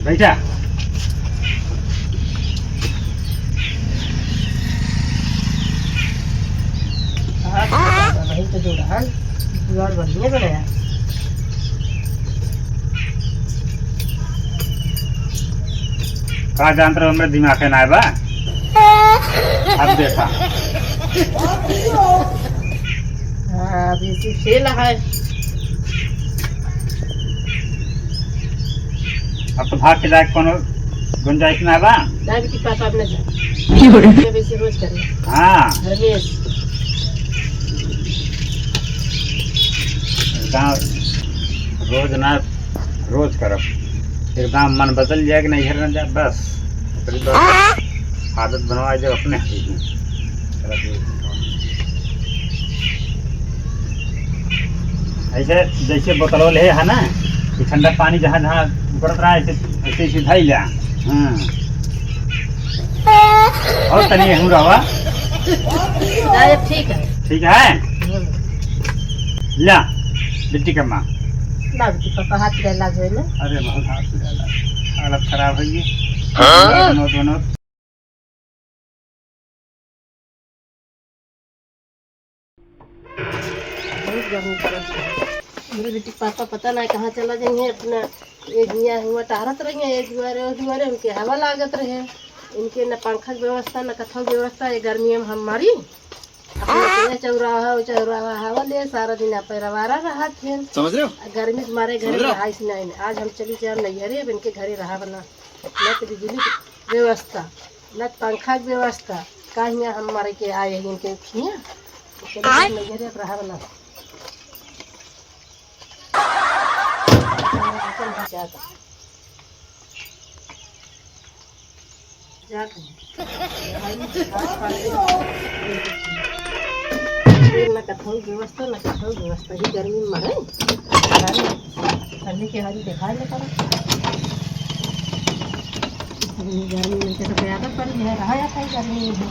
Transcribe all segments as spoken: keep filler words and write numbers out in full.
बैठा। हाँ, वही तो जोड़ा है। जुगाड़ बढ़िया बने है। का जानत रहो, हमरे दिमाग में ना बा। अब देखा। हाँ, अब इसी फेल है। अब तो भाग के जाए कोनो गुंजाइश ना बा। ना बेटी, पापा अब ना जा। क्यों रे? जब ऐसे रोज करे। हाँ। रमेश। गाँव रोज ना, रोज करब। फिर गाँव मन बदल जाए कि नहीं घर ना जा, बस। ओकरी बाद आदत बनवा जब अपने हाथ में। ऐसे जैसे बोतल ले है ना, कि ठंडा पानी जहाँ जहाँ उबरत रहा, ऐसे ऐसे ऐसे धइला। हाँ। और तनी यहूँ रहा। नहीं, ठीक है। ठीक है? हम्म। ला, बिट्टी का माँ। ना बेटी, पापा हाथ के लाग होए ना। अरे बहुत हाथ के लाग। हालत खराब है ये। हाँ? दोनों, दोनों। बहुत गर्मी पड़त है। हमरे बेटी के पापा पता ना कहाँ चला जाइए, अपना ये हियाँ हुआ टहरत रहिए, ये दुआरे, वो दुआरे, उनके हवा लागत रहे। इनके न पंखा के व्यवस्था, न कथौ व्यवस्था, ये गर्मी में हम मरी। अपना के चौराहा, वो चौराहा हवा ले, सारा दिन आप रवारा रहत हैं। समझ रहे हो? आ गर्मी के मारे घरे समझ रहे हो? रहाइश नहीं। आज हम चली जाए नैहरे, अब इनके घरे रहा बना। न तो बिजली की व्यवस्था, न पंखा के व्यवस्था, का हियाँ हम मरे के आए हैं इनके हियाँ। चलो आय। नैहरे अब रहा बना। जात हैं। ना कथौ व्यवस्था, ना कथौ व्यवस्था, ही गर्मी में मरे। गर्मी, गर्मी के हारी दिखाई न पड़ा। गर्मी में तो ज्यादा पड़ी है, रहा जाता है गर्मी में।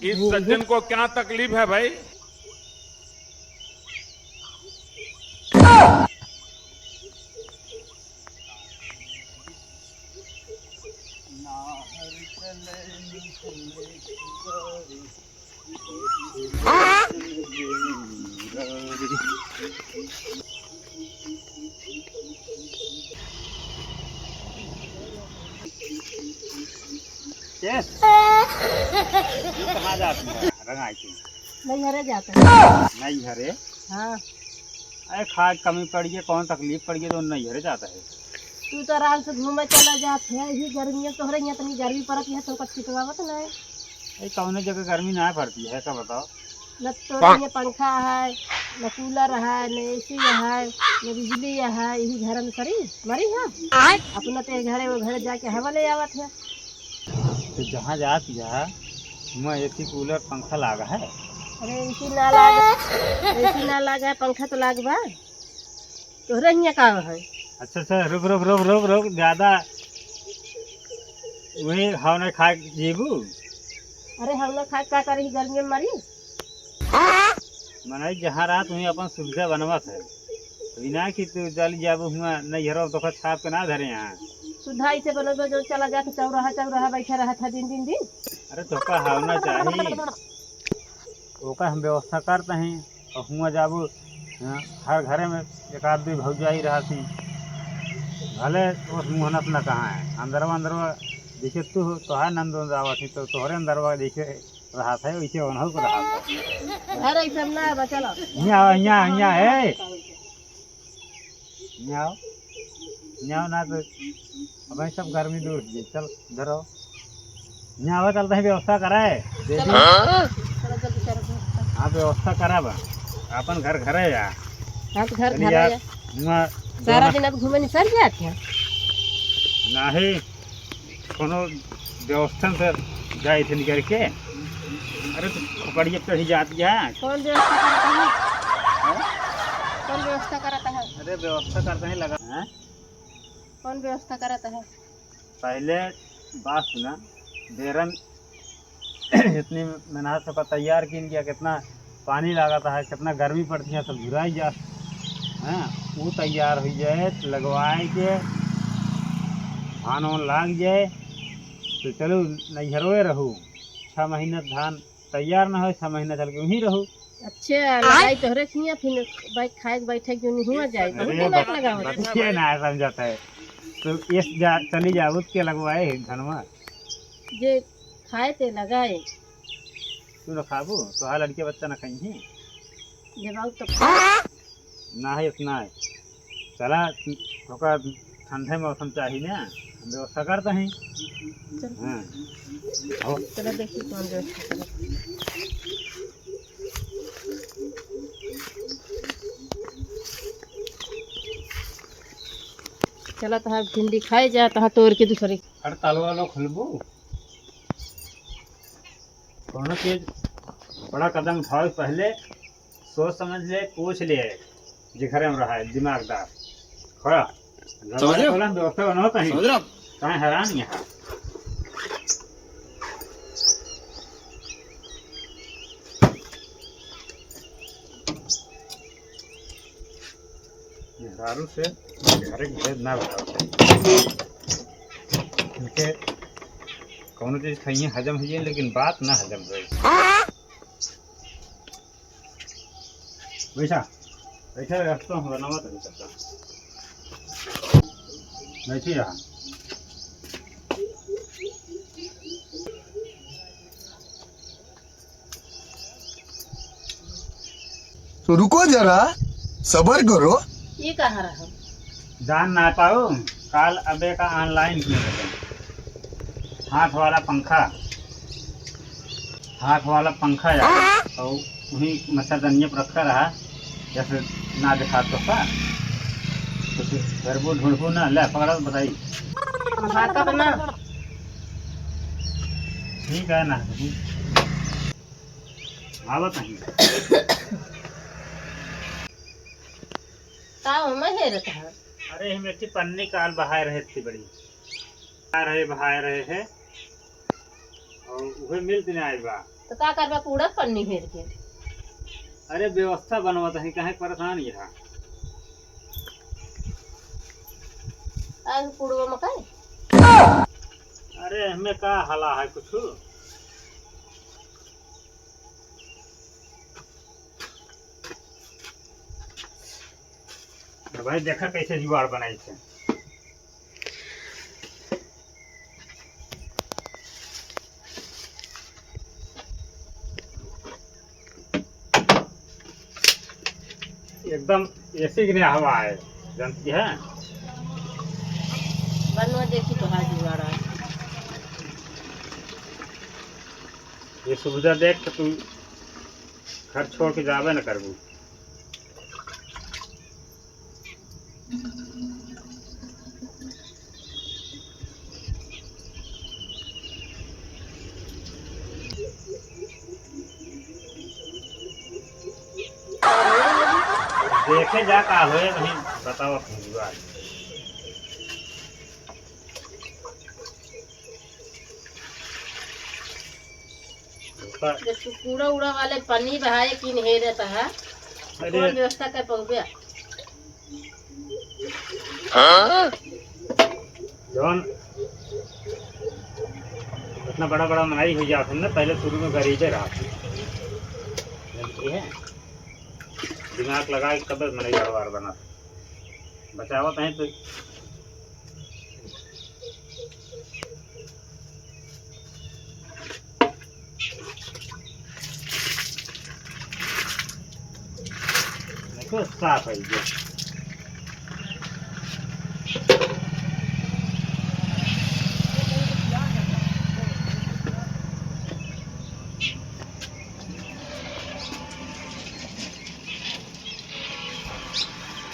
इस सज्जन को क्या तकलीफ है भाई? Yes। तू कहाँ जाती है? रंग आई थी। नैहरे जाता है। नैहरे? हाँ। अरे, खाए कमी पड़ी है, कौन तकलीफ पड़ी है, तो नैहरे जाता है। तू तो आराम से घूमे चला जात है, यही गर्मी है, तोहरे यहाँ इतनी गर्मी पड़त है, तो कब चितवावत ना है। अरे, कौनो जगह गर्मी ना पड़ती है, का बताओ? न तो ये पंखा है, न कूलर है, न एसी है, न बिजली है, यही घर में सरी मरी है। आय। अपना तो ये घरे वो घर जाके हवा ले आवत है। तो जहाँ जात है, वहाँ एसी, कूलर, पंखा लागा है? अरे, एसी ना लागा, एसी ना लागा है, पंखा तो लागबा। तोहरे हियाँ का है? अच्छा, अच्छा, रुक, रुक, रुक, रुक, रुक, ज्यादा वही हवना खा जीबू? अरे, हवना खा का करी, गर्मी में मरी? मनई जहाँ रहत, वहीं अपन सुविधा बनवत है। बिना कि तू चल जाबू हुआं नैहरवा, तो छाप के ना धरे यहाँ। सुधा इसे बनल बा, जो चला जात चौराहा, चौराहा बैठे रहत है दिन, दिन, दिन। अरे, तोका हवना चाही, ओका हम व्यवस्था करत हई। और हुआं जाबू, हाँ, हर घरे में एक आध दुई भौजाई रहत ही। भले ओस मुहनत न कहाँ है, अंदरवा, अंदरवा जैसे तू हो, तोहार नंद आवत ही, तो तोहरे अंदरवा जैसे रहत है, वैसे ओनहु को रहत है। अरे, ई सब ना बा, चलो। हियाँ आओ, हियाँ, हियाँ, ए। हियाँ आओ। हियाँ आओ ना तो, अब ये सब गर्मी दूर हो जाए। चल, इधर आओ। हियाँ आओ, चलते हैं, व्यवस्था कराए। दे दी। चलो। चलो, जल्दी करो, व्यवस्था। हाँ, व्यवस्था करा बा। अपन घर घरे या। हाँ, तो घर चलिए घरे यार, या। हुआं सारा दोनों दिन अब घूमे निसर जात है। नहीं। कोनो व्यवस्था से जाए थे निकल के। अरे तो खोपड़िया पे ही जात जा। कौन व्यवस्था करता है? हैं? कौन व्यवस्था करता है? अरे व्यवस्था करते हैं लगा। हैं? कौन व्यवस्था करता है? पहले बात सुना, बेरन इतनी मेहनत से तैयार किन गया, कितना पानी लागत है, कितना गर्मी पड़ती है, सब झुराई जा। हाँ, वो तैयार हो जाए, लगवाए के धान वान लाग जाए, तो चलो नैहरवे रहू। छह महीना धान तैयार ना हो, छह महीना चल के वहीं रहू। अच्छे, लगाई तोहरे खिया, फिर बैठ खाए के बैठे के जोनी हुआ जाए, बहुत अरे दिमाग बत-, लगावत है। बतिये ना समझता है, तो ये जा, चली जाओ के लगवाए है धनवा। जे खाए ते लगाए। तू ना खाबू, तोहार लड़के बच्चा ना खाई है। जब आओ तो ना है, इतना है। चला, थोड़ा ठंडे मौसम चाहिए ना, हम व्यवस्था करते हैं। चल। हाँ। आओ। चलो, देखिए कौन व्यवस्था करे। चला, तहाँ भिंडी खाए जा, तहाँ तोड़ के दूसरे। अरे, तालवा लो खुलबू। कौनो चीज, बड़ा कदम उठावे से पहले सोच समझ ले, पूछ ले, जे घरे में रहा है, दिमागदार। खड़ा। समझ रहे हो? बोला, व्यवस्था बनाओ कहीं। समझ रहे हो? कहीं हैरान यहाँ। मेहरारू से घरे घरे ना बताओ। इनके कौनो चीज खाइए, हजम होइए, लेकिन बात ना हजम होए। बैठा, बैठा, बैठा, तो हम बनावा तभी करता। बैठी यहाँ। तो रुको जरा, सबर करो। ये कहाँ रहा? जान ना पाओ, काल अबे का online किए रहे। हाथ वाला पंखा, हाथ वाला पंखा यार, और वही मच्छरदनिया पर रखा रहा, जैसे ना दिखा तो का, कुछ करबो ढूंढबो ना, ले पकड़ा तो बताई। हाथ का बना। ठीक है ना, आवत नहीं। का ओमे हेरत है? अरे, हम एक ठे पन्नी काल बहाए रहे थी बड़ी। आ रहे, बहाए रहे है। और उहे मिलत नहीं आइल बा। तो का करबा कूड़ा पन्नी हेर के? अरे, व्यवस्था बनवत है, काहे परेशान यहाँ? आज कूड़वा में का है? अरे, हमें का हला है कुछ? भाई, देखा कैसे जुगाड़ बनाई थे। एकदम AC की नहीं हवा है, जानती है? बनवा देखी तो हाथ जुगाड़ है। ये सुविधा देख के तू घर छोड़ के जाबे न करबू। देखे जा का होए, वहीं बताओ अपनी जुगाड़। जब तू कूड़ा उड़ा वाले पन्नी बहाए किन हेरत हा, अरे। कौन व्यवस्था कर पउबे? जौन इतना बड़ा बड़ा मनई हो जात है ना, पहले शुरू में गरीबे रहा। जानती है? दिमाग लगा के कब मनई बड़वार बना। बचावत हैं तो देखो, साफ है ये।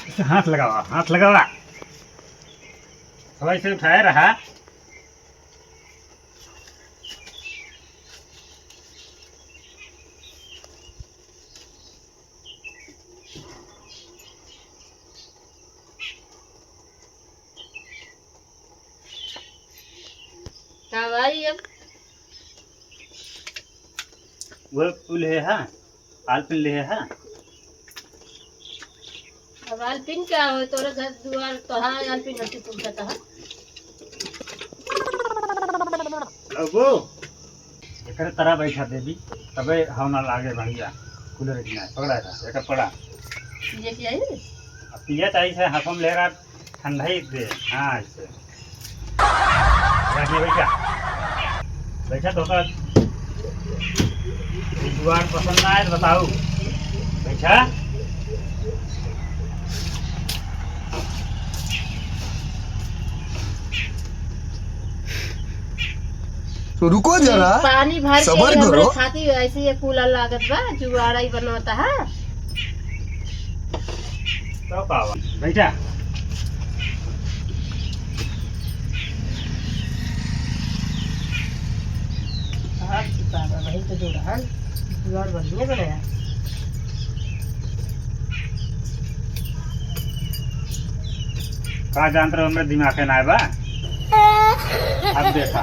इसे हाथ लगावा, हाथ लगावा। अब ऐसे उठाए रहा। का भाई अब? वो पुल है, हाँ। आलपिन ले है। अब आलपिन क्या हो, तोरे घर दुआर तो हाँ, आलपिन हटी तुम कहता है। अबो, एकरे तरह बैठा देवी, तबे हवना लागे बढ़िया। कूलर की ना, पकड़ा था, एकर पड़ा। ये क्या है? अब पिया चाहिए से हाथों में ले रहा, ठंडा ही दे। हाँ, ऐसे। बैठिए, बैठा। बैठा तो का? दुआर पसंद ना आए तो बताओ। बैठा। तो रुको जरा, पानी भर के सबर हमरे करो। खाती ऐसे ये कूलर लागत बा, जुआड़ा ही बनवता है। तो का बा? बैठा। आप की पागल, वही तो जो रहन, जुआड़ बढ़िया बनाया। का जानत रहो, हमरे दिमाग में ना बा। अब देखा।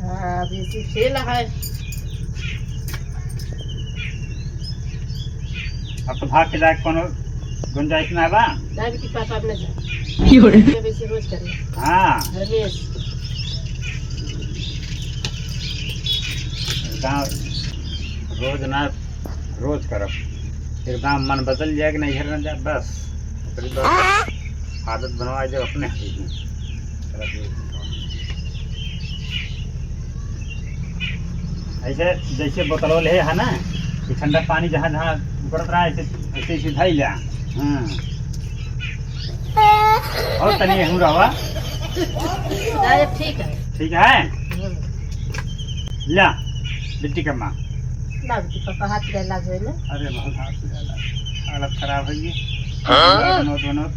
हाँ, अभी इसी फेल है। अब तो भाग के जाए कोनो गुंजाइश ना बा। दाबी की पापा अपने जा। क्यों रे? मैं वैसे रोज करना। हाँ। रमेश। गाँव रोज ना रोज करब। एकदम मन बदल जाए कि नहीं घर में जा, बस। ओकरी बाद आदत बनवा जब अपने हाथ में। ऐसे जैसे बोतल ले है ना, कि ठंडा पानी जहाँ जहाँ उकड़त रहा, ऐसे, ऐसे, ऐसे धइला। हाँ। और तनी यहीं रहा। दादा, ठीक है। ठीक है? हम्म। ला, बिट्टी कम्मा। ना, बिट्टी पापा, हाथ ले लाग गए ना। अरे, बहुत हाथ ले लाग। हालत खराब है ये। हाँ? बनोत, बनोत।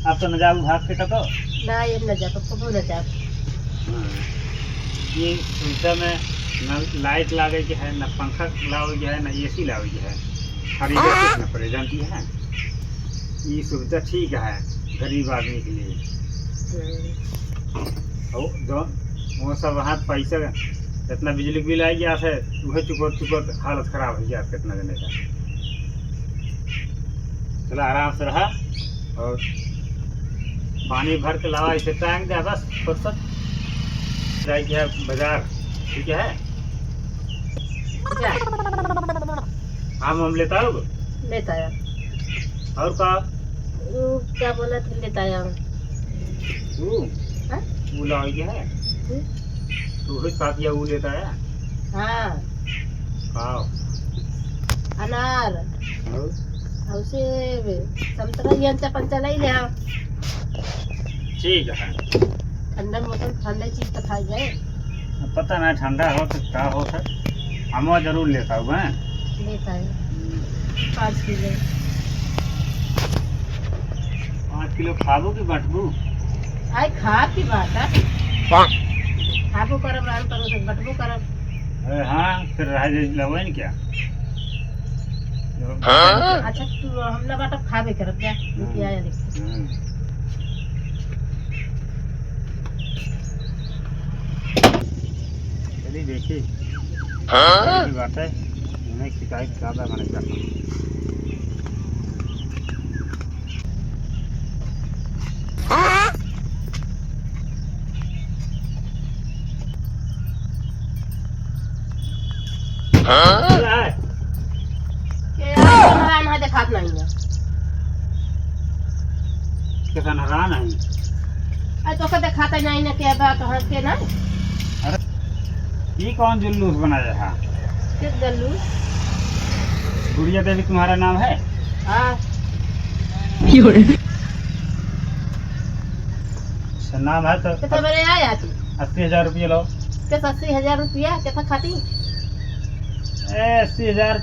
अब तो न जाऊ भाग के कतो? ना, ये न जा, पप्पा, वो न जा। हाँ। ये सुविधा में न लाइट लागे के है, न पंखा लावे के है, न एसी लावे के है। खरीदे कुछ न पड़े, जानती है? ये सुविधा ठीक है गरीब आदमी के लिए। हम्म। और जो वो सब वहाँ पैसा, इतना बिजली बिल आ गया है, वह चुकोत चुकोत हालत खराब हो गया कितना जने का। चला आराम से रहा और पानी भर के लावा, इसे टांग दे बस फुर्सत। जाए के है बाजार, ठीक है? जा। आम हम लेता हो? लेता है। और का? वो क्या बोला था, लेता है। वो? हाँ? वो लाओ ये है? हम्म। तो वही साथ या वो लेता है? हाँ। खाओ। अनार। और? और सेब, संतरा, ये अंचा पंचा नहीं ले आओ। ठीक है। ठंडा मौसम, ठंडा चीज तो खाई जाए। पता ना ठंडा हो तो का हो सर, हम जरूर लेता हूँ, हैं? लेता है। हम्म। पाँच किलो। पाँच किलो खाबो कि बटबू? आई खा की बात है। खाबो करब, आराम करो से बटबो करब। अरे हाँ, फिर रह जाए, लेबे न क्या? हाँ? अच्छा, तू हम ना बाटब, खाबे करब क्या? हम्म। क्या है देख। हम्म। चलिए देखिए। हाँ? ये बात है, उन्हें शिकायत ज्यादा बने जाता। हाँ? क्या है? के यार, हरान है, देखात नहीं है। किसान हरान है। अरे, तोका देखाता नहीं ना, क्या बात है, के ना? अरे, ये कौन जुल्लूस बनाया है? किस जुल्लूस? गुड़िया देवी तुम्हारा नाम है? हाँ। क्यों रे? अच्छा, नाम है तो कितना बड़े आया तू? अस्सी हजार रुपये लो। किस अस्सी हजार रुपया? कितना खाती? ए, अस्सी हजार,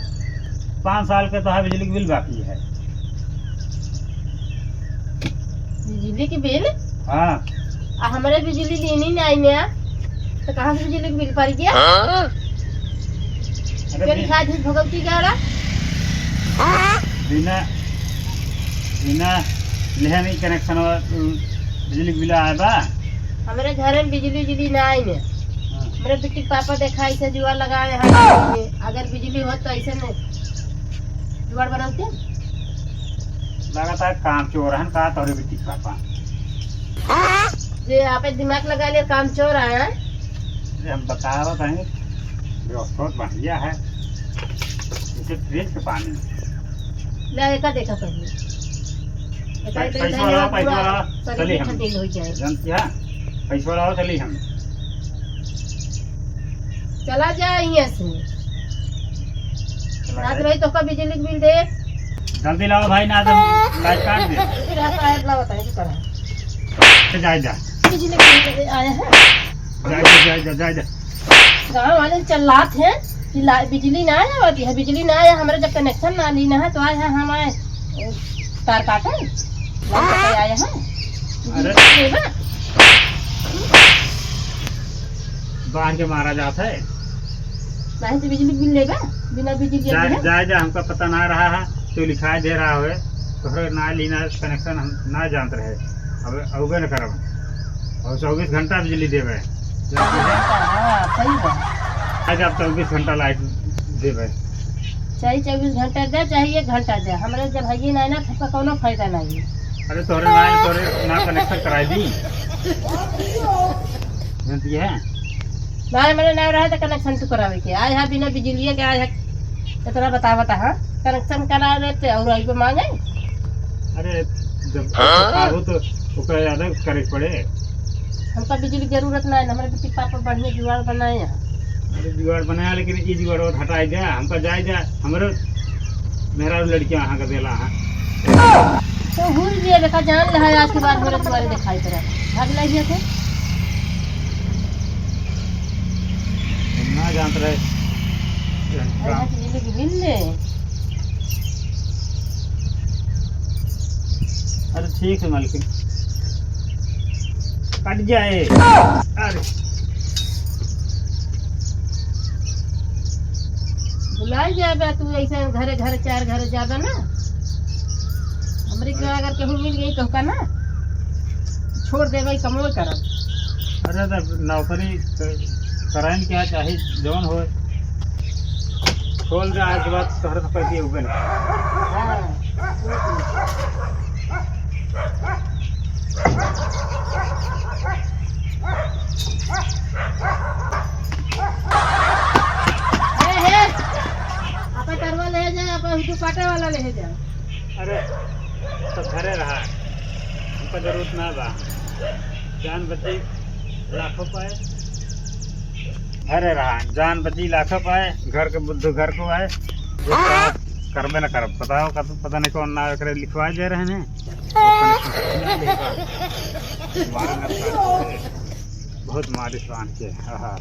पाँच साल के तो है, बिजली के बिल बाकी है। बिजली के बिल? हाँ। आ, हमरे बिजली लेनी नहीं ने, तो कहाँ से बिजली के बिल पड़ गया? हाँ? अरे फिर बि- खाद ही भगवती गाड़ा। बिना, बिना लेहे नहीं कनेक्शन, बिजली के बिल आए बा? हमरे घर में बिजली उजली ना आई ने। हाँ। हमरे बिट्टी के पापा देखा ऐसे जुआ लगाए हैं, अगर बिजली होत तो ऐसे में जुआड़ बनौते। लगातार काम चोर हन का तोरे बिट्टी के पापा? जे आपे दिमाग लगा लिया, काम चोर आया। अरे हम बतावत हई, व्यवस्था बढ़िया है, इसे फ्रिज के पानी। ले, एका देखा पहले। एका पै-, इतने पैसा जाने वाला, आप पैसा पूरा वाला, शरीर चली में हम। ठंडी हो जाए। जानती है? पैसा वाला हो, चली हम। चला जा यहाँ से। चला रात जाए। रही तो का बिजली के बिल दे। जल्दी लाओ भाई, ना तो लाइट काट दे। फिर आता है, लाओ, बताइए, क्या करा? जाए जा। बिजली के बिल दे आया है। जाए जा, जाए जा, जाए जा। गाँव वाले चिल्लात हैं कि ला-, बिजली ना आया होती है, बिजली ना आया, हमरे जब कनेक्शन ना लीना है तो आए हैं हम आए, ए, तार काटे, लाइन कटे आए हैं। अरे। बिजली लेबा? बांध के मारा जात है। नहीं तो बिजली बिल लेबा, बिना बिजली के जाए, है? जाए जा, हमका पता ना रहा है, तू लिखाई दे रहा है, तोहरे ना लीना कनेक्शन हम ना जानत रहे, अब अउबे न करब। और चउबीस घंटा बिजली देबे। हाँ, सही बा। आज आप चउबीस घंटा लाइट देबे। चाहे चउबीस घंटा दे, चाहे एक घंटा दे, हमरे जब है ये ना, ना, तो कौनो फायदा नहीं है। अरे तोहरे ना, तोहरे ना कनेक्शन कराई दी। जानती है? ना, हमरे ना रहे तो कनेक्शन तू करावे के। आए है बिना बिजलिए के, आए है इतना बतावत है, कनेक्शन करा देते और अइबे मांगे। अरे, जब हाँ? आबो तो ओकरा ज्यादा करे के पड़े। हमका बिजली के जरूरत ना है, हमरे बिट्टी पापा बढ़िया जुगाड़ बनाए हैं। अरे, जुगाड़ बनाया, लेकिन ई जुगाड़ और हटाई दे, हमका जाए दे, हमरे मेहरारू लड़कियां अहाँ का देला है। तो भूल गए, देखा, जान लहा, आज के बाद हमरे दुआरे दिखाई पड़ा। भाग लग गया थे। ना जानत रहे। अरे, हाथ बिजली के बिल ले। अरे ठीक है मालकिन, कट जाए। अरे। भुलाई जाबे तू, ऐसे घरे घरे, चार घरे जाबे ना। हमरे के अगर केहू मिल गई तो का ना छोड़ देबे, कमवे करब। अरे, तब नौकरी क-, कराइन क्या चाहे, जौन होए। खोल दे, आज के बाद तोहरे से पैसे उबे ना। हाँ। हे, हे, आपन टरवा ले जा, आपन दुपट्टा वाला ले जा। अरे, तो घरे रहा, हमका जरूरत ना बा। जान बची लाखों पाए। घरे रहा, जान बची लाखों पाए, घर के बुद्धू घर को आए। ये काम करबे ना करब, बताओ, का तो पता नहीं कौन ना करे लिखवा दे रहे हैं। बहुत मारिस बांध के, आहा।